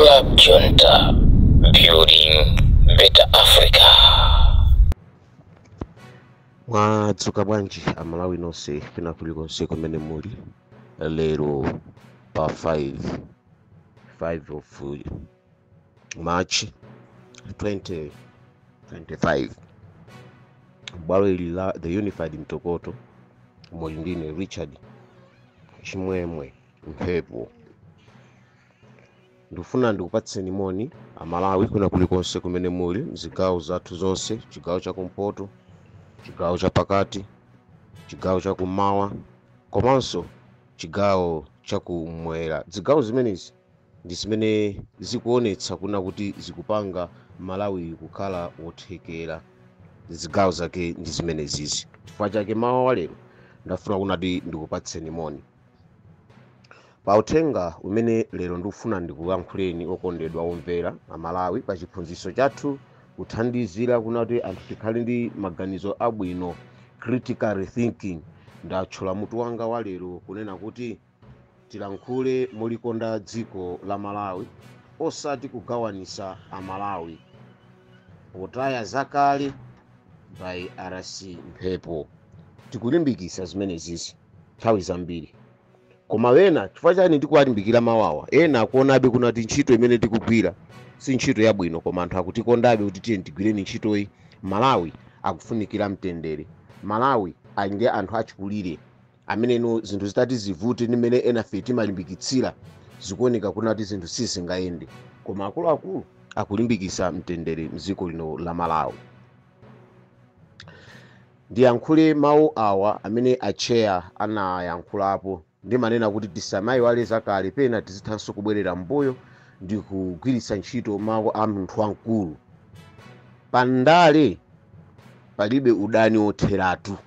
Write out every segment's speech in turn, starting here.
Club Junta, building better Africa. Mwadzuka bwanji Amalawi nonse kwina kulikonse kumene muli lero pa 5 of March 2025. Bwalo ili la The Unified Mtokoto muli ndine Richard Chimwemwe Mphepo. Ndikufuna ndikupatseni moni Amalawi kwina kulikonse kumene muli mzigawo zathu zonse, chigawo chakumpoto, chigawo chapakati, chigawo chakummawa komanso chigawo chakumwera. Zigawo zimenezi ndi zimene zikuonetsa kuna kuti zikupanga Malawi kukhala wothekera. Zigawo zake ndi zimenezizi. Chifukwa chake mawa wa lero ndafuna kunati ndikupatseni moni pa uthenga umene lero ndikufuna ndikuyankhuleni okondedwa omvera Amalawi pa chiphunzitso chathu, kuthandizira kunati anthu tikhale ndi maganizo abwino, critical thinking. Ndatchula mutu wanga wa lero kunena kuti tilankhule molikonda dziko la Malawi, osati kugawanisa Amalawi, potaya zakale by RC Mphepo. Tikulimbikisa zimenezizi nthawi zambiri, koma wena chifukwa chani tikuwalimbikira mawawa? Ena akuonabe kunati ntchito imene tikugwira si ntchito yabwino, koma anthu akutikondabe kuti tiye tigwireni ntchitoyi. Malawi akufunikira mtendere. Malawi ali ndi anthu achikulire ameneno zinthu zitati zivute ndi mmene enafe timalimbikitsira, zikuoneka kunati zinthu sizingayende, koma akuluakulu akulimbikitsa mtendere mdziko lino la Malawi. Ndiyankhule mawu awa amene acheya anayankhulapo. Ndimanena kuti tisamayiwale zakale, pena tizithanso kubwerera mbuyo ndi kugwiritsa ntchito mawu a munthu wamkulu. Pandale palibe udani wotheratu.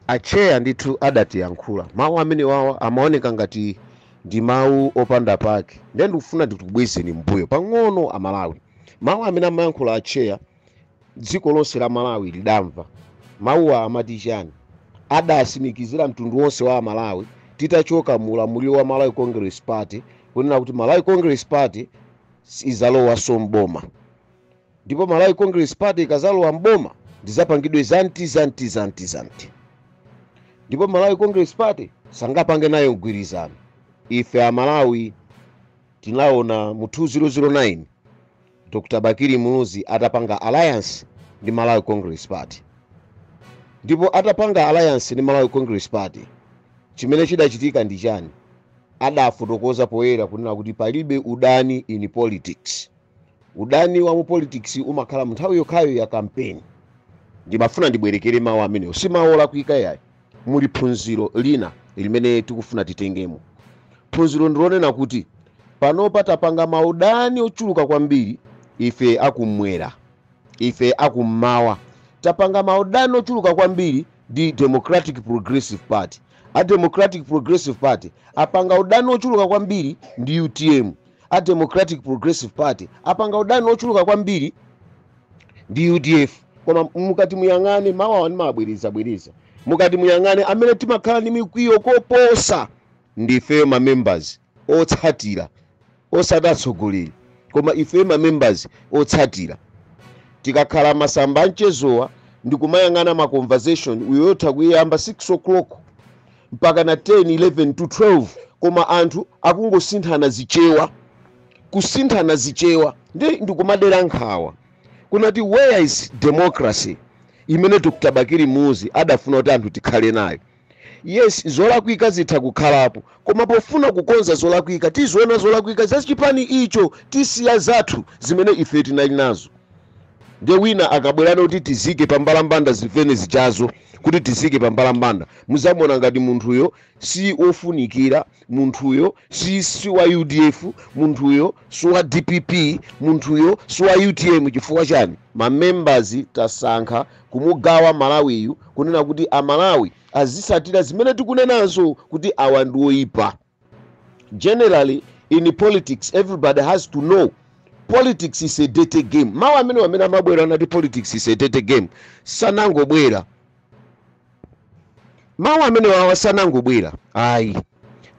Acheya ndithu adatiyankhula mawu amene wawa amaoneka ngati ndi mawu opanda pake. Ndiye ndikufuna ndikubwezeni mbuyo pang'ono Amalawi. Mawu amene amayankhula acheya dziko lonse la Malawi lidamva. Mawuwa amati chani? Adasimikizira mtundu wonse wa Amalawi titachoka mu ulamuliro wa Malawi Congress Party kunena kuti Malawi Congress Party izalowanso mboma, ndipo Malawi Congress Party ikazalowa mboma ndizapangidwe zanti zanti zanti zanti, ndipo Malawi Congress Party sangapange nayo mgwirizano. Ife Amalawi tinaona mu 2009 Dr. Bakili Muluzi atapanga alliance ndi Malawi Congress Party, ndipo atapanga alliance ndi Malawi Congress Party chimene chidachitika ndi chani? Adafotokoza poyera kunena kuti palibe udani in politics. Udani wa mu politics umakhala mu nthawi yokhayo ya campaign. Ndimafuna ndibwerekere mawu amenewo, si mawu olakwika yayi. Muli phunziro lina limene tikufuna titengemo. Phunziro ndilonena kuti panopa tapanga maudani ochuluka kwambiri ife akumwera, ife akummawa tapanga maudani ochuluka kwambiri ndi Democratic Progressive Party. A Democratic Progressive Party apanga udani ochuluka kwambiri ndi UTM. A Democratic Progressive Party apanga udani ochuluka kwambiri ndi UDF. Koma mukati muyang'ane mawu awa ndimabwerezabwereza, mukati muyang'ane amene timakhala ndi mikwiyo koposa ndife ma members otsatira, osati atsogoleri, koma ife ma members otsatira. Tikakhala masamba amchezowa ndikumayang'ana ma conversation uyotha kuyamba 6 o'clock mpaka na 10 11 to 12, koma anthu akungosinthana zichewa, kusinthana zichewa, ndi ndikumadera nkhawa kunati where is democracy imene Dr. Bakili Muluzi adafuna kuti anthu tikhale nayo. Yes, zolakwika zitha kukhalapo, koma pofuna kukonza zolakwika tiziona zolakwika zachipani icho, tisiya zathu zimene ife tinali nazo. Ndiye wina akabwerano kuti tizike pambalambanda zimene zichazo, kuti tizike pambalambanda, muzamuona ngati munthuyo si ofunikira, munthuyo si wa UDF, munthuyo si wa DPP, munthuyo si wa UTM. Chifukwa chani? Ma members tasankha kumugawa Malawiyu, kunena kuti Amalawi azisatira zimene tikunenazo kuti awa ndi oyipa. Generally in politics everybody has to know politics is a dirty game. Mawu amene amabwera anati politics is a dirty game sanangobwera. Mawu amene wawa sanangobwera ayi.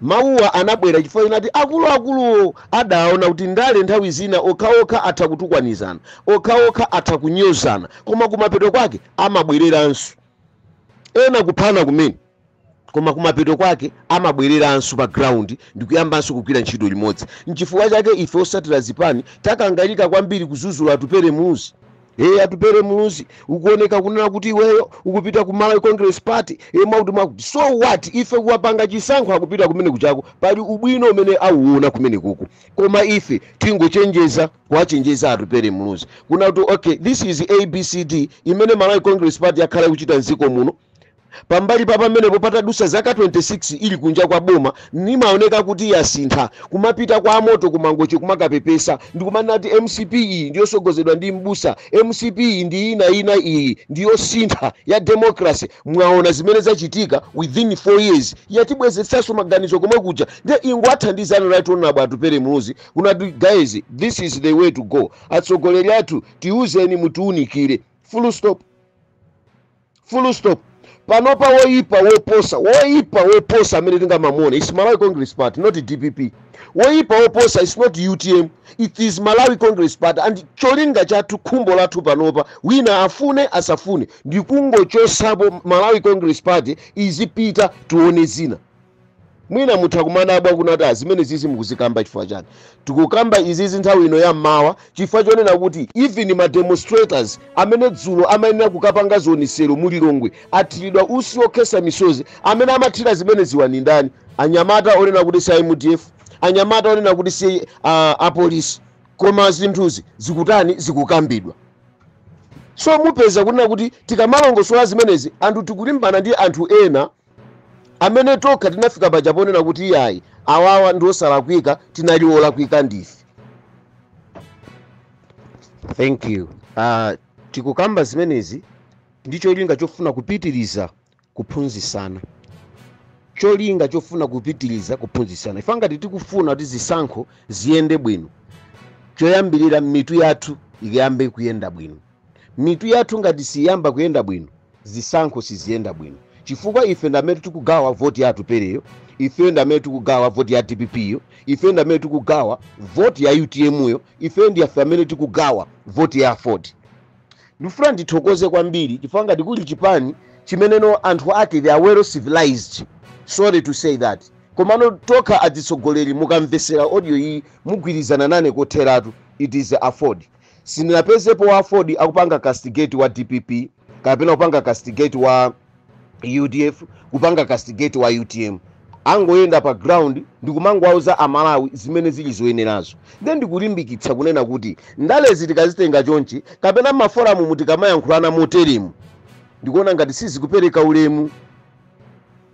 Mawuwa anabwera chifukwa inati akuluakuluwo adaona kuti ndale nthawi zina okhaokha atha kutukwanizana, okhaokha atha kunyozana, koma kumapeto kwake amabwereranso, ena kuphana kumene, koma kumapeto kwake amabwereranso pa ground ndikuyambanso kugwira ntchito limodzi. Nchifukwa chake ife osatira zipani takangalika kwambiri kuzuzula Atupere Muluzi. Hey, Atupere Muluzi, ukuoneka kunena kuti iweyo ukupita ku Malawi Congress Party, e mwakuti mwakuti. So what? Ife kuwapanga chisankho akupita kumene kuchako, pali ubwino umene auona kumene kuku. Koma ife tingochenjeza, kuwachenjeza Atupere Muluzi kuna kuti okay, this is ABCD imene Malawi Congress Party yakhala kuchita mdziko muno. Pambali pa pamenepo, patadusa zaka 26 ili kunja kwa boma, nimaoneka kuti yasintha, kumapita kwa amoto kumangochi, kumakapepesa ndikumanena kuti MCP iyi ndiyosogozedwa ndi mbusa, MCP iyi ndi ina ina, iyi ndiyosintha ya democracy. Mwaona zimene zachitika within 4 years, yatibwezetsanso maganizo komwe kuja. Ndiye ingoathandizani right honorable Atupere Muluzi kunati guys, this is the way to go. Atsogoleri athu, tiuzeni, mutiunikire. Full stop, full stop. Panopa woipa woposa, woipa woposa amene tingamamuona is Malawi Congress Party, not DPP. Woipa woposa is not UTM, it is Malawi Congress Party. And cholinga chathu, khumbo lathu panopa, wina afune asafune, ndikungochosapo Malawi Congress Party, izipita, tione zina. Mwina mutha kumanabwa kunati azimene zizi mukuzikamba chifukwa chani? Tikukamba izizi nthawi ino ya mmawa chifukwa chonena kuti even ma demonstrators amene dzulo amayenera kukapanga zionesero mulilongwe athiridwa usi okhesa misozi. Amene amathira zimene ziwa ni ndani? Anyamata onena kuti si MDF, anyamata onena kuti si apolisi. Koma zinthuzi zikutani? Zikukambidwa. So mupeza kunena kuti tikamalongosola zimenezi, anthu tikulimbana ndi anthu ena amene tokha tinafika paja ponena kuti iyayi, awawa ndi osalakwika, tinali olakwika ndife. Thank you. Tikukamba zimenezi ndi cholinga chofuna kupitiriza kuphunzisana, cholinga chofuna kupitiriza kuphunzisana. Ife ngati tikufuna kuti zisankho ziyende bwino, choyambirira mitu yathu ikayambe kuyenda bwino. Mitu yathu ngati siyamba kuyenda bwino, zisankho siziyenda bwino, chifukwa ife ndamene tikugawa voti ya Atupereyo, ife ndamene tikugawa voti ya DPP yo, ife ndamene tikugawa voti ya UTM yo, ife ndi afe amene tikugawa voti ya AFORD. Ndifuna ndithokoze kwambiri chifukwa ngati kuli chipani chimeneno anthu ake they are well civilized, sorry to say that, komano tokha atsogoleri, mukamvesera audio iyi mugwirizana nane kotheratu, it is AFORD. Sindinapezepo wa AFORD akupanga castigate wa DPP kapena kupanga castigate wa UDF, kupanga castigate wa UTM. Angoyenda pa ground ndikumangowauza Amalawi zimene zili zoyenerazo. Then ndikulimbikitsa kunena kuti ndalezi tikazitenga chonchi kapena ma forum mutikamayankhulana moteremu, ndikuona ngati sizikupereka ulemu.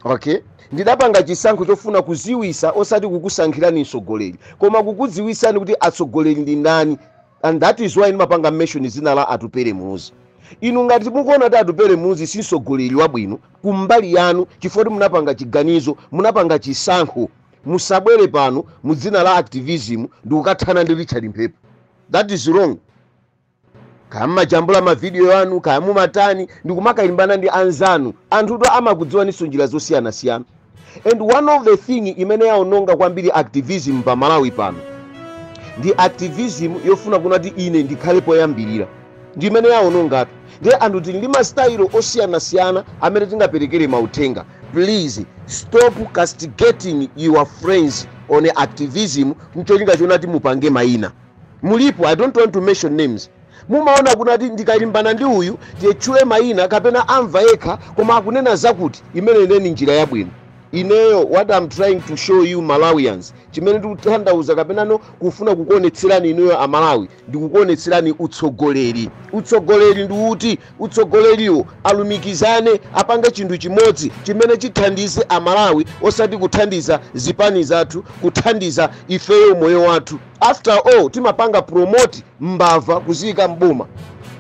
Okay, ndidapanga chisankho chofuna kuziwisa, osati kukusankhirani mtsogoleri, koma kukudziwisani kuti atsogoleri ndi ndani. And that is why ndimapanga mention zina la Atupere Muluzi. Inu ngati mukuona kuti Atupere Muluzi si mtsogoleri wabwino kumbali yanu, chifukwa kuti munapanga chiganizo, munapanga chisankho, musabwere pano mu dzina la activism ndikukathana ndi Richard Mphepo. That is wrong. Kaya mmajambula mavidiyo anu, kaya mumatani, ndikumakalimbana ndi anzanu, anthuto amakudziwaninso njira zosiyanasiyana. And one of the thing imene yaononga kwambiri activism pa Malawi pano ndi activism yofuna kunati ine ndikhale poyambirira, ndi imene yaonongatu. Ndiye anthu tili ndi masitayilo osiyanasiyana amene tingaperekere mauthenga. Please stop castigating your friends on activism mcholinga chonati mupange mayina. Mulipo, I don't want to mention names, mumaona kunati ndikalimbana ndi uyu, tiyetchule mayina kapena amva yekha, koma akunena zakuti imene ineni njira yabwino. Ineyo what I'm trying to show you Malawians, chimene ndikutanthauza kapenano kufuna kukuonetserani inuyo Amalawi, ndikukuonetserani utsogoleri. Utsogoleri ndi uti? Utsogoleriwo alumikizane, apange chinthu chimodzi chimene chithandize Amalawi, osati kuthandiza zipani zathu, kuthandiza ifeyo moyo wathu. After all, timapanga promote mbava kuziyika mboma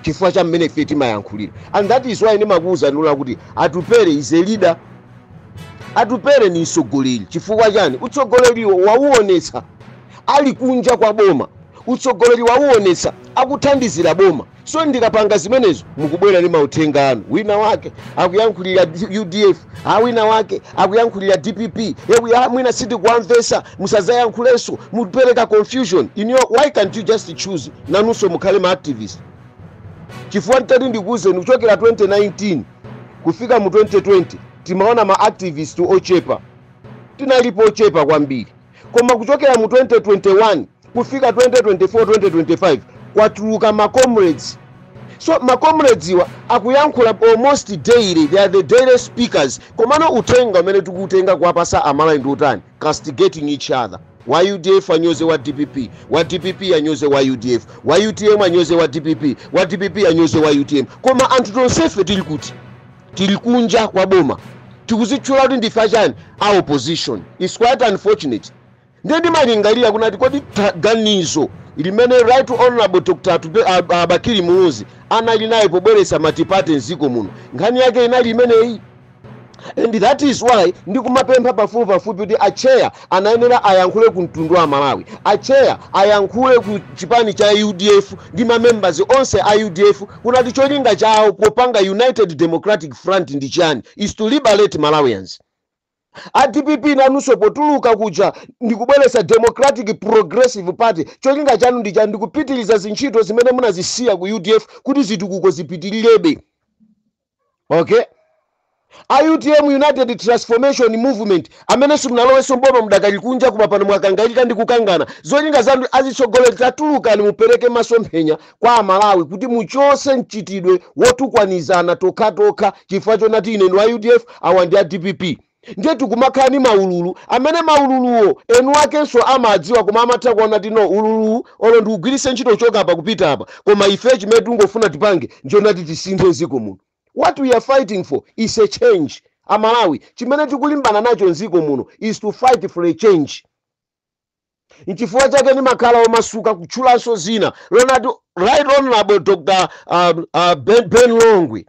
chifukwa cha mmene ife timayankhulira. And that is why ndimakuwuza ndula kuti Atupere is a leader, Atupere ni mtsogoleri. Chifukwa chani? Utsogoleriwo wauonetsa ali kunja kwa boma. Utsogoleri wauonetsa akuthandizira boma. So ndikapanga zimenezo, mukubwera ndi mauthenga anu, wina wake akuyankhulira UDF, a wina wake akuyankhulira DPP, ewi mwina sitikuwamvesa, musazayankhulenso, mupereka confusion. Iniyo, why can't you just choose nanunso mukhale ma activist? Chifukwa ntati ndikuwuzeni, kuchokera 2019 kufika mu 2020 timaona ma activist ochepa, tinalipo ochepa kwambiri. Koma kuchokera mu 2021 kufika 2024, 2025 kwatuluka ma comrades. So ma comrades iwa akuyankhula almost daily, they are the daily speakers. Komano uthenga umene tikuutenga kuwapasa Amalawi ndi utani? Castigating each other. Wa UDF anyoze wa DPP, wa DPP anyoze wa UDF, wa UTM anyoze wa DPP, wa DPP anyoze wa UTM. Koma anthu tonsefe tili kuti? Tili kunja kwa boma, tikuzitchula kuti ndife achani? A opposition. It's quite unfortunate. Ndiye ndimalingalira kunati kodi ganizo limene Right Honorable Dr. Bakili Muluzi anali naye pobweretsa multiparty mdziko muno, nkhani yake inali imeneyi? And that is why ndikumapempha pafupi pafupi kuti acheya anayenera ayankhule ku mtundu wa Malawi, acheya ayankhule ku chipani cha UDF ndi mamembers onse a UDF kunati cholinga chawo popanga United Democratic Front ndi chani? Is to liberate Malawians. A DPP nanunso potuluka kuja ndikubweretsa Democratic Progressive Party, cholinga chanu ndi chani? Ndikupitiriza zintchito zimene munazisiya ku UDF kuti zitukuko zipitilirebe. Okay, a UTM, United Transformation Movement, amene simunalowenso mboma, mudakali kunja, koma pano mwakangalika ndi kukangana, zolinga zanu azitsogoleri, tatulukani mupereke masomphenya kwa Amalawi kuti muchose mchitidwe wotukwanizana tokhatokha chifukwa chonati ine ndi wa UDF, awa ndi a DPP. Ndiye tikumakhala ndi maululu amene maululuwo enu akenso amadziwa, koma amatha kuona ti no, ululuwu olo ndiugwiritse ntchito choka apa kupita apa, koma ife chimene tingofuna tipange nchonati tisinthe dziko muno. What we are fighting for is a change. Amalawi, chimene tikulimbana nacho mdziko muno is to fight for a change. Nchifukwa chake ndimakhala omasuka kutchulanso zina lonati Right Honorable Dr. Ben Longwe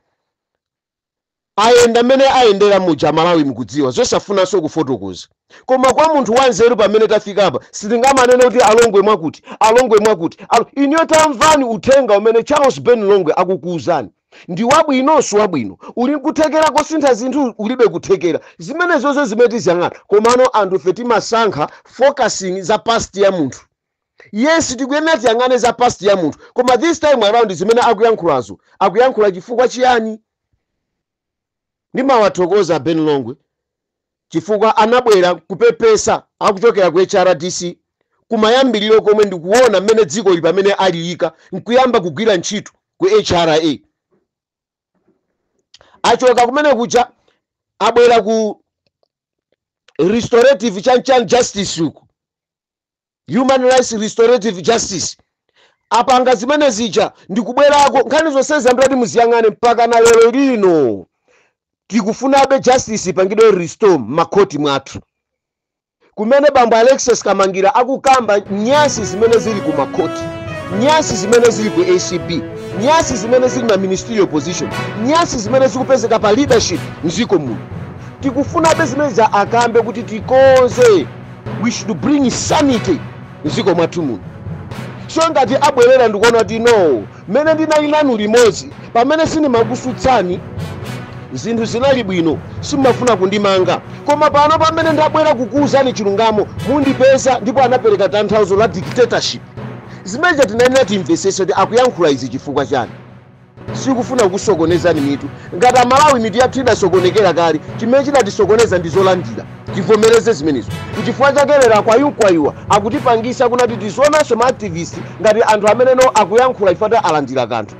ayenda mmene ayendera muja, Malawi mukudziwa, zosafunanso kufotokoza. Koma kwa munthu wanzeru, pamene tafikapa sitingamanene kuti alongwe mwakuti, alongwe mwakuti. Iniyo tamvani uthenga umene Charles Ben Longwe akukuwuzani, ndi wabwinonso wabwino, uli nkuthekera kosintha zinthu, ulibe kuthekera, zimene zonse zimene tiziyang'ana. Komano anthu fe timasankha focusing za past ya munthu. Yes, tikuyenera tiyang'ane za past ya munthu, koma this time around zimene akuyankhulazo akuyankhula chifukwa chiyani? Ndimawathokoza Ben Longwe chifukwa anabwera kupepesa akuchokera ku HRDC kumayambiriro komwe, ndikuona mmene dziko li pamene aliyika, nkuyamba kugwira ntchito ku HRA. Achoka kumene kuja, abwera ku restorative chanchan justice uku, human rights restorative justice, apanga zimene zija ndikubwerako. Nkhani zonse zambirati muziyang'ane, mpaka na lero lino tikufunabe justice ipangidwe restore m'makhoti mwathu, kumene bambo Alexis Kamangira akukamba nyasi zimene zili ku makhoti, nyasi zimene zili ku ACB, nyasi zimene zili ma ministerial position, nyasi zimene zikupezeka pa leadership mdziko muno. Tikufunabe zimene za akambe kuti tikonze. We should bring sanity mdziko mwathu muno. So ngati abwerera ndikuona kuti no, mmene ndinali nanu limodzi, pamene sindimakusutsani, zinthu zinali bwino, simumafuna kundimanga, koma pano pamene ndabwera kukuwuzani chilungamo mundipeza. Ndipo anapereka tanthauzo la dictatorship. Zimene tinayenera timvesese kuti akuyankhula izi chifukwa chani. Sikufuna kusokonezani mitu. Ngati Amalawi mitu yathu idasokonekera kale, chimene chidatisokoneza ndi zolandira, tivomereze zimenezo. Nchifukwa chake lero akwayukwayuwa akutipangisa kunati tizionanso ma activist ngati anthu ameneno akuyankhula ifata alandira kanthu.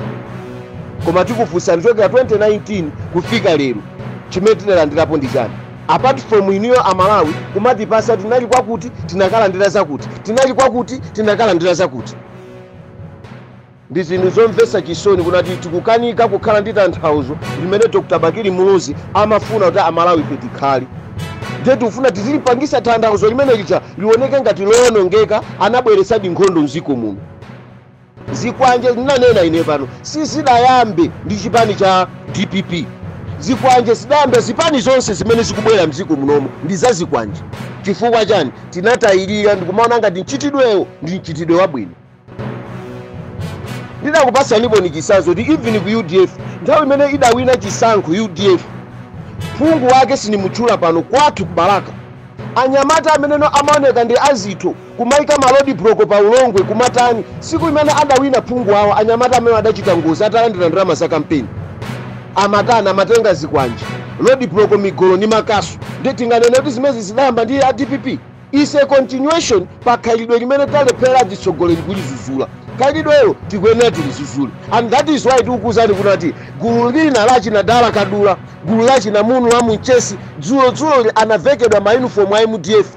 Koma tikufunsani, kuchokera 2019 kufika lero, chimene tinalandirapo ndi chani, apart from inuyo Amalawi kumatipasa tinali kwakuti tinakalandira zakuti, tinali kwakuti tinakalandira zakuti? Ndi zinthu zomvetsa chisoni kunati tikukanika kukhala ndi tanthauzo limene Dr. Bakili Muluzi amafuna kuti Amalawi ife tikhale. Ndiye tikufuna tizilipangisa tanthauzo limene lija lioneke ngati lowonongeka, anabweretsadi nkhondo mdziko muno. Zikwanje, ndinanena ine pano, sizidayambe ndi chipani cha DPP. Zikwanje zidayambe zipani zonse zimene zikubwera mdziko munomo ndi za zikwanje. Chifukwa chani? Tinatayirira ndikumaona ngati mchitidwewo ndi mchitidwe wabwino. Ndidakupasanipo ni chisanzo kuti even ku UDF, nthawi imene idawina chisankho UDF, phungu wake sinimutchula pano, kwathu ku Balaka, anyamata ameneno amaoneka ndi azitho kumayika ma road block pa Ulongwe kumatani. Siku imene adawina phungu awo, anyamata amene adachita ngozi atalandira ndalama za kampeni, amatani? Amatenga zikwanje, road block, migolo ndi makasu. Ndi tinganene kuti zimezi zidayamba ndi a DPP? Is a continuation pa khalidwe limene talephera atsogoleri kulizuzula. Khalidwelo tikuyenera tilizuzule, and that is why tikukuuzani kunati gulu lina lachinadala kadula, gulu lachinamunu la munchesi, dzulo anavekedwa mauniform a MDF,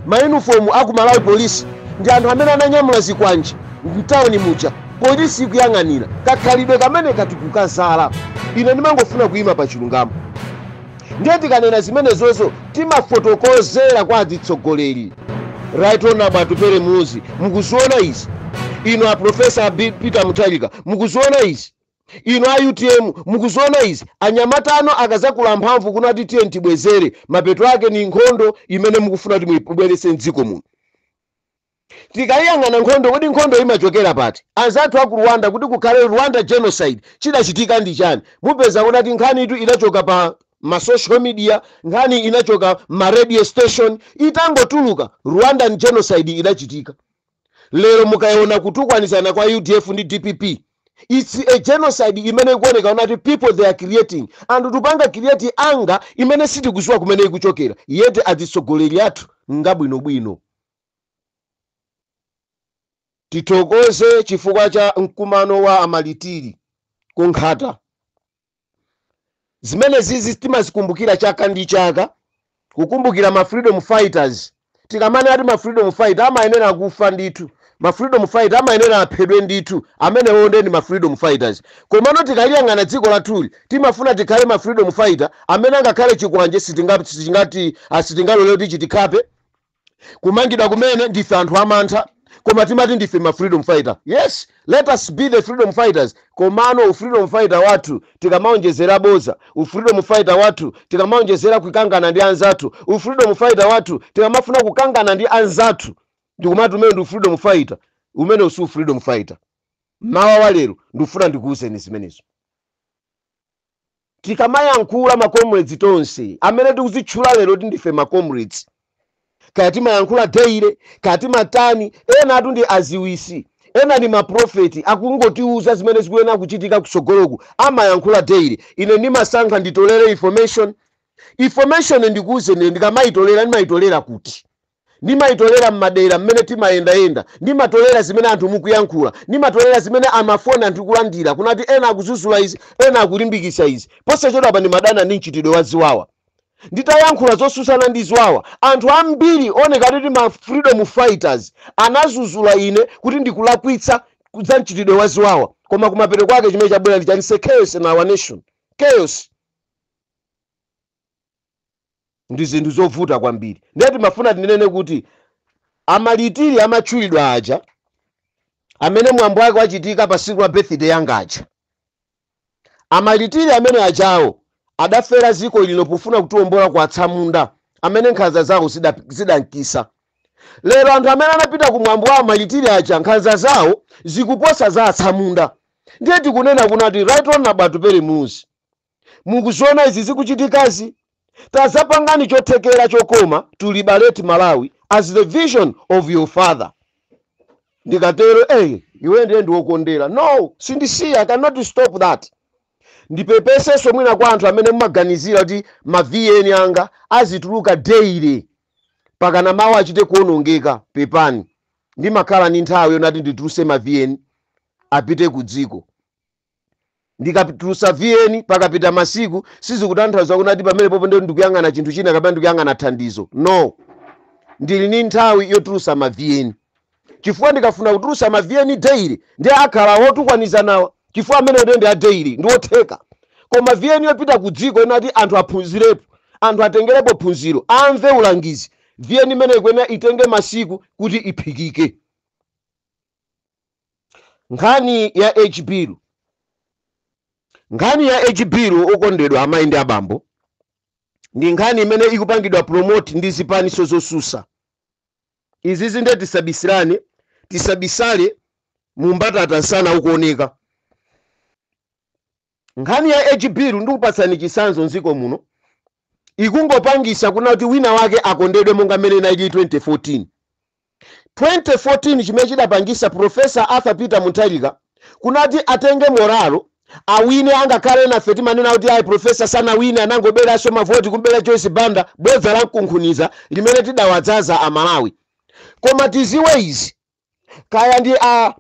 mauniform aku Malawi Police, ndi anthu amene ananyamula zikwanje mtawuni muja, polisi ikuyang'anira. Kakhalidwe kamene katikukazala. Ine ndimangofuna kuyima pa chilungamo. Ndiye tikanena zimenezozo, timafotokozera kwa atsogoleri. Right Honorable Atupele Muluzi, mukuziona izi? Ino a Professor Peter Mutharika, mukuziona izi? Ino a UTM, mukuziona izi? Anyamata ano akazakula mphamvu kunati tiye tibwezere, mapeto ake ni nkhondo imene mukufuna kuti muyibwerese mdziko muno. Tikayiyang'ana nkhondo, kodi nkhondo imachokera pati? Anzathu aku Rwanda, kuti kukhale Rwanda genocide, chidachitika ndi chani? Mupeza kuti nkhani itu inachoka pa ma social media, nkhani inachoka ma radio station, itangotuluka Rwandan genocide idachitika. Lero mukaona kutukwanizana kwa UDF ndi DPP, it's a genocide imene ikuoneka unati people they are creating and tupanga create anger imene sitikuziwa kumene ikuchokera. Yet atsogoleri athu ngabwinobwino. Tithokoze chifukwa cha mkumano wa amalitiri kunkhata. Zimene zizi timazikumbukira chaka ndi chaka, kukumbukira ma freedom fighters. Tikamane ati ma freedom fighter amayenera kufa ndithu, ma freedom fighter amayenera aphedwe ndithu, amenewo ndi ma freedom fighters. Komano tikaliyang'ana dziko lathuli, timafuna tikhale ma freedom fighter amene angakhale chikwanje sitingati sitingalole kuti chitikhape, kumangidwa kumene ndife anthu amantha, koma timati ndife ma freedom fighter. Yes, let us be the freedom fighters. Komano ufreedom fighter wathu tikamaonjezera boza, ufreedom fighter wathu tikamaonjezera kukangana ndi anzathu, ufreedom fighter wathu tikamafuna kukangana ndi anzathu, ndikumati umene ndi freedom fighter, umene usi freedom fighter. Mawa wa lero ndikufuna ndikuwuzeni zimenezo. Tikamayankhula, macomrades tonse amene tikuzitchula lero kuti ndife macomrades, kaya timayankhula daily, kaya timatani, ena atu ndi aziwisi, ena ndi maprofeti akungotiuza zimene zikuyenera kuchitika kusogoloku, amayankhula daily. Ine ndimasankha nditolere information. Information, ndikuwuzeni, ndikamayitolera, ndimayitolera kuti ndimayitolera mmadera mmene timayendayenda, ndimatolera zimene anthu mukuyankhula, ndimatolera zimene amafoni anthu kulandira kunati ena akuzuzula izi, ena akulimbikitsa izi. Posachedwa pa ndimadana ndi mchitidwe wa ziwawa. Nditayankhula zosusana ndi ziwawa, anthu ambiri oneka kuti ma freedom fighters anazuzula ine kuti ndikulakwitsa za mchitidwe wa ziwawa. Koma kumapeto kwake chimene chabwera ndi chani? Chaos in our nation, chaos ndi zinthu zovuta kwambiri. Ndiye timafuna tinene kuti amalitiri amatchulidwa aja amene mwambo wake wachitika pa tsiku la birthday yanga aja, amalitiri amene ajawo adafera dziko lino pofuna kutiwombola kwa atsamunda amene nkhanza zawo zidankisa. Lero anthu amene anapita kumwambo wa amalitiri aja, nkhanza zawo zikuposa za atsamunda. Ndiye tikunena kunati Right Honorable Atupele Muluzi, mukuziona izi zikuchitikazi? Tazapangani chothekera chokoma to liberate Malawi as the vision of your father. Ndikatero, hey, iwe ndiye ndiwokondera. No, sindisiya, I cannot stop that. Ndipepesenso mwina kwa anthu amene mumaganizira kuti ma VN anga azituluka daily pakana mawu achite kuonongeka. Pepani, ndimakhala ndi nthawi yonati ndituluse ma VN apite ku dziko. Ndikatulusa VN, pakapita masiku, sizikutanthauza kunati pamene popo ndiye ndikuyang'ana chinthu china kapena ndikuyang'ana thandizo. No, ndili ndi nthawi yotulusa ma VN, chifukwa ndikafuna kutulusa ma VN daily, ndi akhala wotukwaniza nawa, chifukwa amene ndiye ndi a daily ndi wotheka. Koma VN yopita ku dziko inati anthu aphunzirepo, anthu atengerepo phunziro, amve ulangizi, VN imene ikuyenera itenge masiku kuti iphikike. Nkhani ya HBL, nkhani ya HBL, okondedwa amayi ndi abambo, ndi nkhani imene ikupangidwa promote ndi zipaniso zosusa. Izizi ndiye tisabisirane, tisabisale. Mumbatata nsana ukuoneka. Nkhani ya age bill, ndikupatsani chitsanzo, mdziko muno ikungopangisa kuna kuti wina wake akondedwe, monga mmene inali 2014. 2014 chimene chidapangisa Professor Arthur Peter Mutharika kunati atenge morale, awine, angakhale nafe timanena kuti ayi, professor sanawine, anangoberanso mavoti, kumbera Joyce Banda, bodza la mkunkhuniza limene tidawadzaza Amalawi. Koma tiziwe izi, kaya ndi a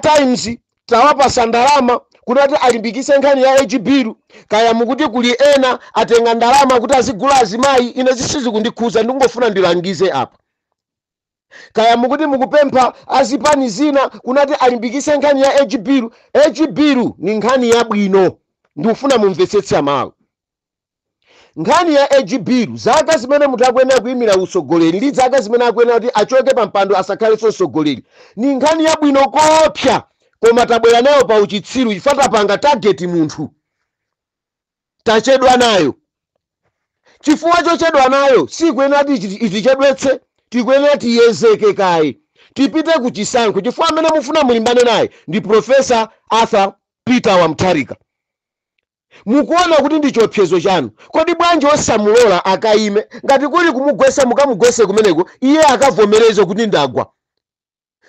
Times tawapasa ndalama kunati alimbikise nkhani ya age bill, kaya mukuti kuli ena atenga ndalama kuti azigula azimayi, ine zisizikundikhuza. Ndikungofuna ndilangize apa. Kaya mukuti mukupempha azipani zina kunati alimbikise nkhani ya age bill, age bill ni nkhani yabwino. Ndikufuna mumvetsetse Amalawi, nkhani ya age bill, zaka zimene munthu akuyenera kuyimira utsogoleri ndi zaka zimene akuyenera kuti achoke pa mpando, asakhalenso mtsogoleri, ni nkhani yabwino kopsa. Koma tabwera nayo pa uchitsiru chifukwa tapanga target munthu. Tachedwa nayo. Chifukwa chochedwa nayo, sikuyenera kuti itichedwetse. Tikuyenera tiyezeke kaye, tipite ku chisankho, chifukwa amene mufuna mulimbane naye ndi Professor Arthur Peter Wamutharika. Mukuona kuti ndi chiopsezo chanu. Kodi bwanji osamulola akayime? Ngati kuli kumugwesa, mukamugwese kumeneko, iye akavomereze kuti ndagwa.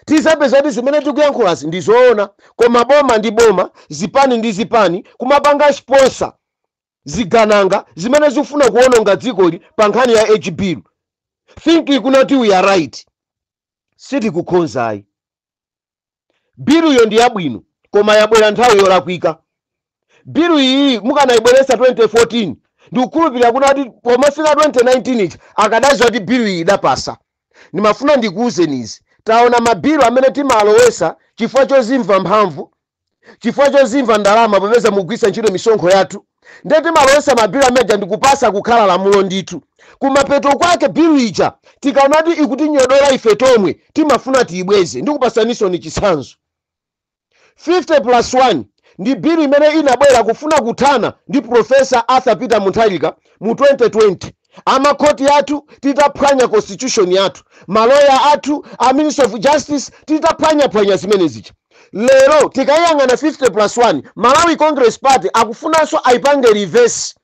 Tizapeza kuti zimene tikuyankhulazi ndi zoona. Koma boma ndi boma, zipani ndi zipani, kumapanga sponsor zigananga zimene zikufuna kuwononga dzikoli pa nkhani ya age bill, thinking kunati we are right. Sitikukhonzayi. Biluyo ndi yabwino, koma yabwera nthawi yolakwika. Bilu iyi mukanayibweretsa 2014, ndikukhulupirira kunati pomafika 2019 ichi akadaziwa kuti bilu iyi idapasa. Ndimafuna ndikuwuzeni izi: taona mabilu amene timalowesa chifukwa chozimva mphamvu, chifukwa chozimva ndalama, popeza mugwisa ntchito misonkho yathu, ndiye timalowesa mabilu ameneja ndikupasa kukhala lamulo ndithu. Kumapeto kwake bilu ija tikaona kuti ikutinyodola ife tomwe, timafuna tiyibweze. Ndikupasaninso ni chitsanzo: 50 plus 1 ndi bilu imene inabwera kufuna kuthana ndi Professor Arthur Peter Mutharika mu 2020. Amakhoti athu titaphwanya constitution yathu, maloya athu, a Minister of Justice titaphwanyaphwanya zimene zija. Lero tikayang'ana 50 plus 1, Malawi Congress Party akufunanso ayipange reverse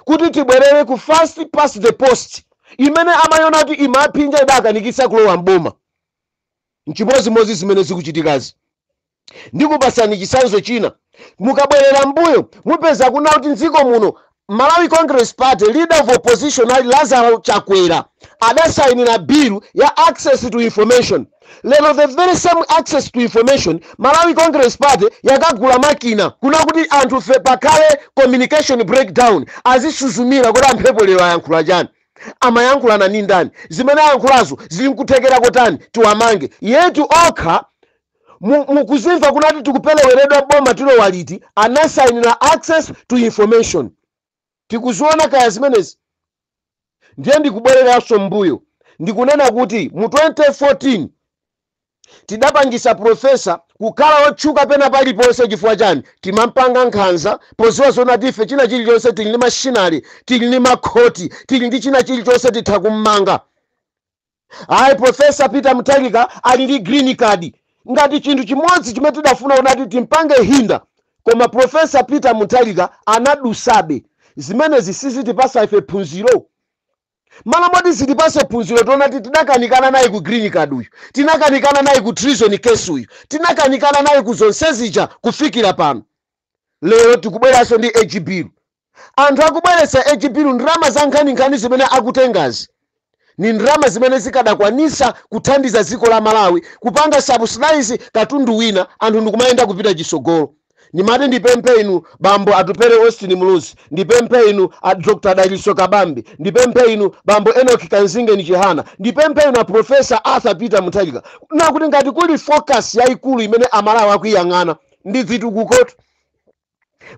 kuti tibwerere ku first past the post imene amayona kuti imaphinja, idakanikitsa kulowa mboma. Nchimozimozi zimene zikuchitikazi. Ndikupasani chitsanzo china. Mukabwerera mbuyo, mupeza kuna kuti mdziko muno Malawi Congress Party leader of opposition ali Lazaro Chakwera adasayinira bill ya access to information. Lero the very same access to information, Malawi Congress Party yakagula makina kuna kuti anthu fe pakhale communication breakdown, azisuzumira kuti amphepo lero ayankhula chani, amayankhulana ni ndani, zimene ayankhulazo zili nkuthekera kotani, tiwamange yetu okha. Mukuzimva kunati tikupeleweredwa boma tilowa liti, anasayinira access to information. Tikuziona kaya zimenezi. Ndiye ndikubwereranso mbuyo, ndikunena kuti mu 2014 tidapangisa professor kukhala otchuka pena paliponse. Chifukwa chani? Timampanga nkhanza poziwa zona tife china chilichonse tili ndi machinery, tili ndi makhoti, tili ndi china chilichonse, titha kummanga. Ayi, Professor Peter Mutharika ali ndi green card, ngati chinthu chimodzi chimene tidafuna kunati timpange hinder. Koma Professor Peter Mutharika anadusabe. Zimenezi sizitipasa ife phunziro? Malo moti zitipase phunziro, tiona ti tidakanikana naye ku green card uyu, tinakanikana naye ku treason case uyu, tinakanikana naye ku zonse zija kufikira pano. Lero tikubweranso ndi age bill. Anthu akubweretsa age bill, ndalama za nkhaninkhani zimene akutengazi ni ndalama zimene zikadakwanisa kuthandiza dziko la Malawi kupanga subsidize katundu wina, anthu ndikumayenda kupita chisogolo. Ndimati ndipemphe inu bambo Atupere Austin Muluzi, ndipemphe inu a Dr Daliso Kabambe, ndipemphe inu bambo Enoch Kanzingeni Chihana, ndipemphe inu a Professor Arthur Peter Mutharika, nakuti ngati kuli focus yayikulu imene Amalawi akuyang'ana ndi zitukukotu,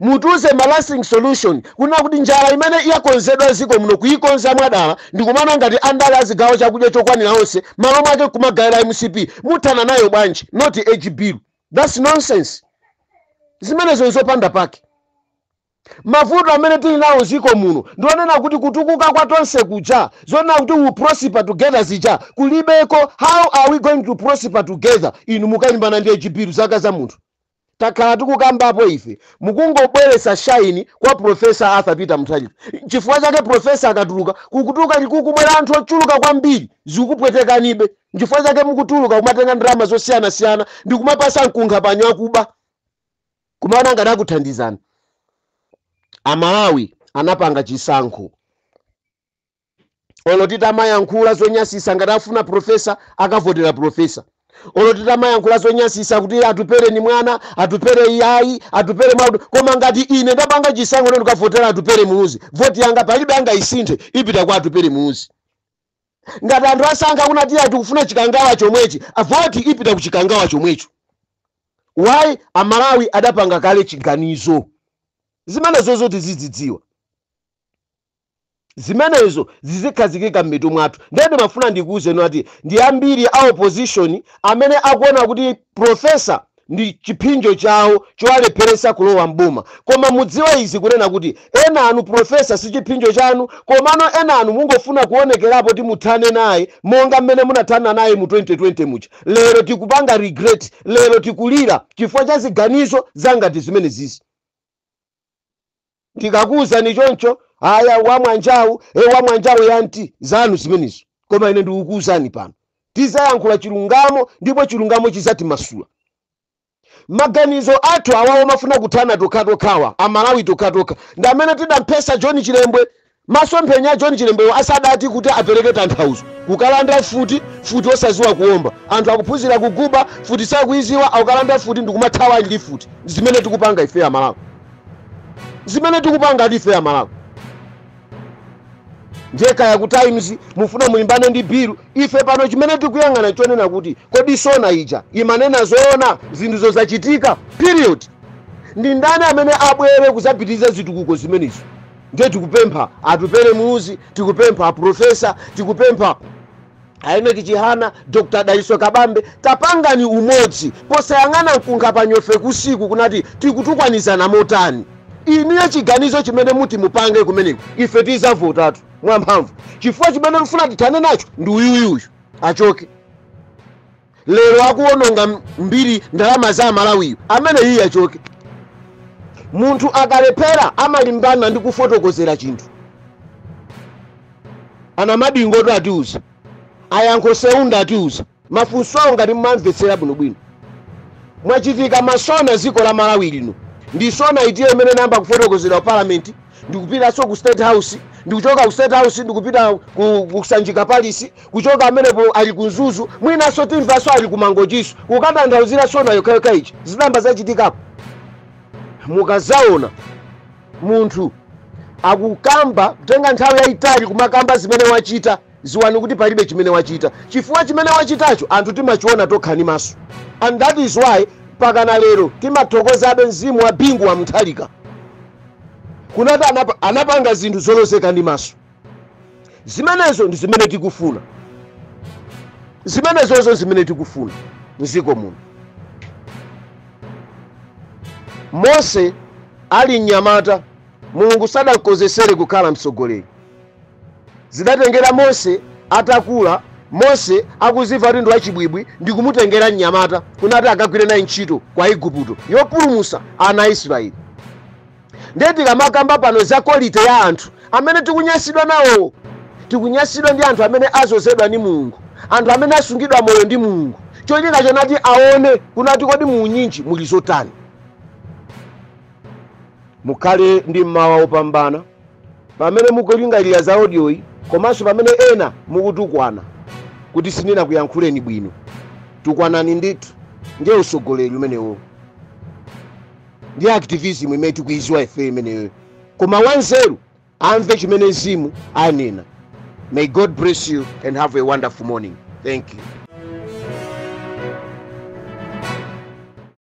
mutuze ma lasting solution kuna kuti njala imene yakonzedwa ziko muno, kuyikonza mwadala, ndikumana ngati andale azigawo chakudya chokwanira onse, malo mwake kumagayira MCP, muthana nayo bwanji? Not age bill, that's nonsense. Zimenezo nzopanda pake. Mavuto amene tili nawo ziko muno ndionena kuti kutukuka kwa tonse kuja, zonena kuti we prosper together zija kulibeko. How are we going to prosper together inu mukalimbana ndi age zaka za munthu? Takhala tikukambapo ife, mukungobweretsa shine kwa Professor Arthur Peter Mutharika. Chifukwa chake professor akatuluka, kukutuluka likukumwera anthu ochuluka kwambiri, zikupwetekanibe. Nchifukwa chake mukutuluka kumatenga ndalama zosiyanasiyana ndi kumapasa mkunkha panyo akuba, kumaona ngati akuthandizani. Amalawi anapanga chisankho. Olo titamayankhula zonyasisa, ngati afuna professor akavotera professor. Olo titamayankhula zonyasisa kuti Atupere ni mwana, Atupere iyayi, Atupere mwa, koma ngati ine ndapanga chisankho ndikavotera Atupere Muluzi, voti yanga palibe angayisinthe, ipita kwa Atupere Muluzi. Ngati anthu asankha kunati tikufuna Chikangawa chomwechi, voti ipita ku Chikangawa chomwecho. Why? Amalawi adapanga kale chiganizo. Zimenezo tizidzidziwa, zimenezo zizikhazikika m'mitu mwathu. Ndiye ndimafuna ndikuwuzeni ati ndi ambiri a opposition amene akuona kuti professor ndi chipsinjo chawo chowalepheresa kulowa mboma. Koma mudziwe izi, kunena kuti ena anu professor si chipsinjo chanu, komano ena anu mungofuna kuonekerapo kuti muthane naye monga mmene munathana naye mu 2020 muja. Lero tikupanga regret, lero tikulira chifukwa cha ziganizo zangati zimene zizi. Ndikakuwuzani choncho, aya wamwanjawu, e wamwanjawu yanti zanu zimenezo, koma ine ndikukuwuzani pano, tizayankhula chilungamo ndipo chilungamo chizatimasula. Maganizo athu awawo mafuna kuthana tokhatokhawa, Amalawi tokhatokha ndi amene tidamphesa John Chilembwe. Masomphenya a John Chilembwewo asadati kuti apereke tanthauzo, kukalanda futi, futi osaziwa kuomba. Anthu akuphunzira kuguba, futi sakuiziwa, akukalanda futi ndikumathawa ndi futi. Zimene tikupanga ife Amalawi, zimene tikupanga ndi ife Amalawi. Ndiye kaya ku Times mufuna mulimbane ndi bill, ife pano chimene tikuyang'ana chonena kuti kodi SONA ija imanena zoona? Zinthuzo zachitika, period. Ndi ndani amene abwere kuzapitiriza zitukuko zimenezo? Ndiye tikupempha Atupere Muluzi, tikupempha aprofessor, tikupempha a Enoch Chihana, Dr Daliso Kabambe, tapangani umodzi posayang'ana mkunkha panyofe kusiku kunati tikutukwanizana motani. Iniyo chiganizo chimene muti mupange kumeneko, ife tizavotatu mwamphamvu, chifukwa chimene tifuna tithane nacho ndi uyuyuyu, achoke. Lero akuononga mbiri ndalama za Amalawiyo, amene iye achoke. Munthu akalephera amalimbana ndi kufotokozera chinthu. Ana Madingo atiuza, ayankho seunda atiuza mafunso awo. Ngati mmamvetsera bwinobwino, mwachitika maSONA dziko la Malawi lino. Ndi SONA itiyo imene namba kufotokozera ku Parliament, ndikupitanso ku State House, ndikuchoka ku State House ndikupita ku Sanjika Palace, kuchoka amenepo ali ku Mzuzu, mwinanso timvanso ali ku Mangochiso kukatanthauzira SONA yokhayokha ichi. Zinamba zachitikapo. Mukazaona munthu akukamba kutenga nthawi yayitali kumakamba zimene wachita, ziwani kuti palibe chimene wachita, chifukwa chimene wachitacho anthu timachiona tokha ndi maso. And that is why pakana lero timathokozabe mzimu wa Bingu wa Mutharika kunati anapanga zinthu zolozeka ndi maso. Zimenezo ndi zimene tikufuna, zimenezozo zimene tikufuna mdziko muno. Mose ali mnyamata, Mulungu sadamkonzesere kukhala mtsogoleri. Zidatengera Mose atakula, Mose akuzimva kuti ndi wachibwibwi, ndikumutengera mnyamata kunati akagwire naye ntchito kwa Igupto yopulumutsa ana a Israeli. Ndiye tikamakamba pano za quality ya anthu amene tikunyasidwa nawo, tikunyasidwa ndi anthu amene azozedwa ndi Mulungu, anthu amene asungidwa moyo ndi Mulungu, cholinga chonati aone kunati kodi muunyinji muli zotani. Mukhale ndi mmawa wopambana pamene mukulingalira za audioyi, komanso pamene ena mukutukwana kuti sindinakuyankhuleni bwino. Tukwanani ndithu, ndiye usogoleri umenewo, ndi activism imene tikuiziwa ife imeneyo. Koma wanzeru amve chimene mzimu anena. May God bless you and have a wonderful morning. Thank you.